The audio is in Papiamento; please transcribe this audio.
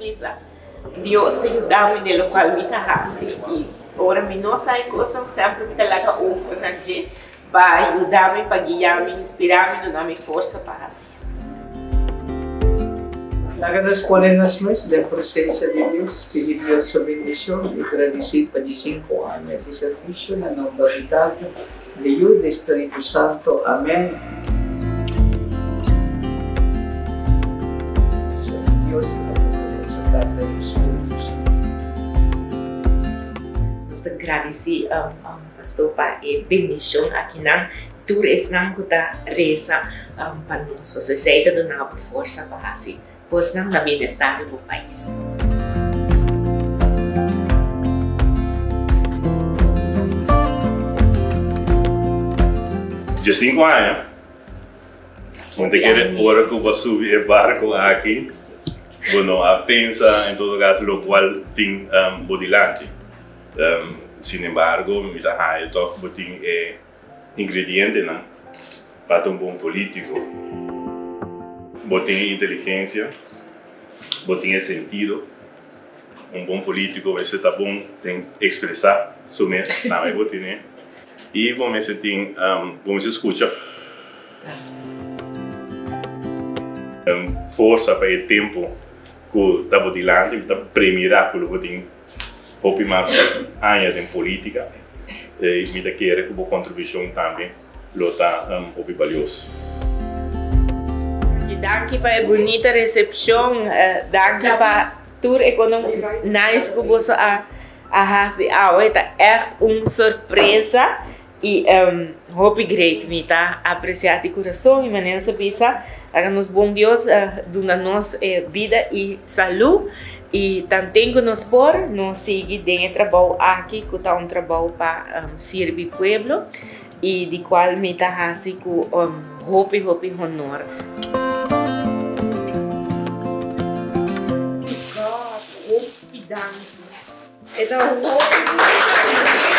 bisa, Dios ta yuda mi den lokual mi ta hasi i ora mi no sa e kosnan semper mi ta laga over na dje pa yuda mi, pa guia mi, inspira mi, duna mi forsa pa hasi. Laga nos pone nos mes den presencia di Dios, pidi Dios su bendicion y gradici pa di cinco aña di servicio na nomber di Tata, di Yu, di Spiritu Santo. Amen. Dios ta cu Tata, Yu, Spiritu Santo. Nos ta gradici Pastor pa e bendicion akinan. Tur esnan ku ta resa pa nos, pasobra esei ta duna bo forsa pa hasi kosnan na bienestar di bo pais. Diesinku aña, bo ta kere ora ku bo a subi e barko aki, bo no a pensa en todo kaso lokual tin bo dilanti. Sinembargo, mi ta haña tòg bo tin e Ingredientenan pa ta un bon politico. Bo tin e inteligencia, bo tin e sentido. Un bon politico mester ta bon den expresa su mes, tambe bo tine. Y bo mester tin, bo mester scucha. Forsa pa e tempo cu ta bo dilanti, mi ta premira cu lo bo tin hopi mas aña den politica y mi ta kere cu bo contribucion tambe lo ta hopi balioso. Danki pa e bunita recepcion, danki pa tur e konon nice cu boso a haci awe, ta echt un sorpresa. Y hopi great mi ta aprecia di curason y manera sa bisa laga nos bon Dios duna nos bida y salud y tanten cu nos por nos sigui den e trabou aki cu ta un trabou pa sirbi pueblo y di cual mi ta haci cu hopi hopi honor. God hopi danki. E ta hopi bunita.